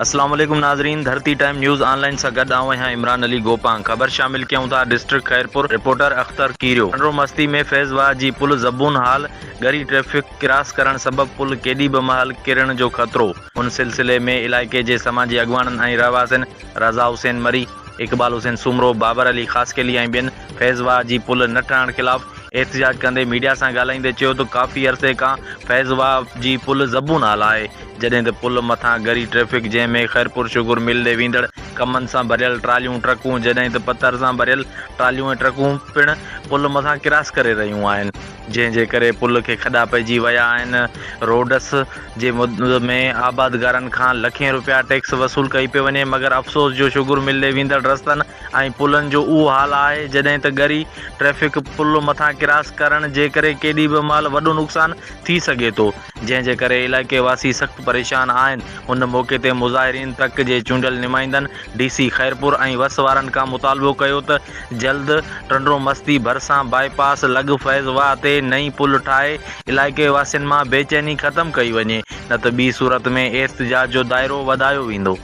اسلام عليڪم ناظرين ڌرتي ٽائيم نيوز آن لائين سان گڏ آئون آهيان عمران علي گوپانگ خبر شامل ڪيون ٿا ڊسٽرڪٽ خيرپور رپورٽر اختر ڪيريو ٽنڊو مستي ۾ فيض واهه جي پل زبون حال ڳري ٽريفڪ ڪراس ڪرڻ سبب پل ڪيڏي به مهل ڪرڻ جو خطرو ان سلسلي ۾ علائقي جي سماجي اڳواڻن ۽ رهواسين رضا حسين مري، اقبال حسين سومرو، بابر علي خاصخيلي ۽ ٻين فيض واهه جي پل نه ٺهڻ خلاف احتجاج ڪندي ميڊيا سان ڳالهائيندي چيو ته ڪافي عرصي کان فيض واهه جي پل زبون حال آهي جڏهن ته پل مٿان ڳري ٽريفڪ جنهن ۾ خيرپور شگر مل ڏي ويندڙ ڪمن سان ڀريل ٽراليون ٽرڪون جڏهن ته پٿر سان ڀريل ٽراليون ۽ ٽرڪون پڻ پل مٿان ڪراس ڪري رهيون آهن جنهن جي ڪري پل کي کڏا پئجي ويا آهن روڊس جي مد ۾ آبادگارن کان لکين روپيا ٽيڪس وصول ڪئي پئي وڃي مگر افسوس جو شگر مل ڏي ويندڙ رستن ۽ پلن جو اهو حال آهي جڏهن ته ڳري ٽريفڪ پل مٿان ڪراس ڪرڻ جي ڪري ڪيڏي به مهل وڏو نقصان ٿي سگهي ٿو جنهن جي ڪري علائقي واسي سخت پريشان آهن ان موقعي تي مظاهرين تڪ جي چونڊيل نمائندن ڊي سي خيرپور ۽ وس وارن کان مطالبو ڪيو ته جلد ٽنڊو مستي ڀرسان باء پاس لڳ فيض واهه تي نئين پل ٺاهي علائقي واسين مان بيچيني ختم ڪئي وڃي نه ته ٻي صورت ۾ احتجاج جو دائرو وڌايو ويندو.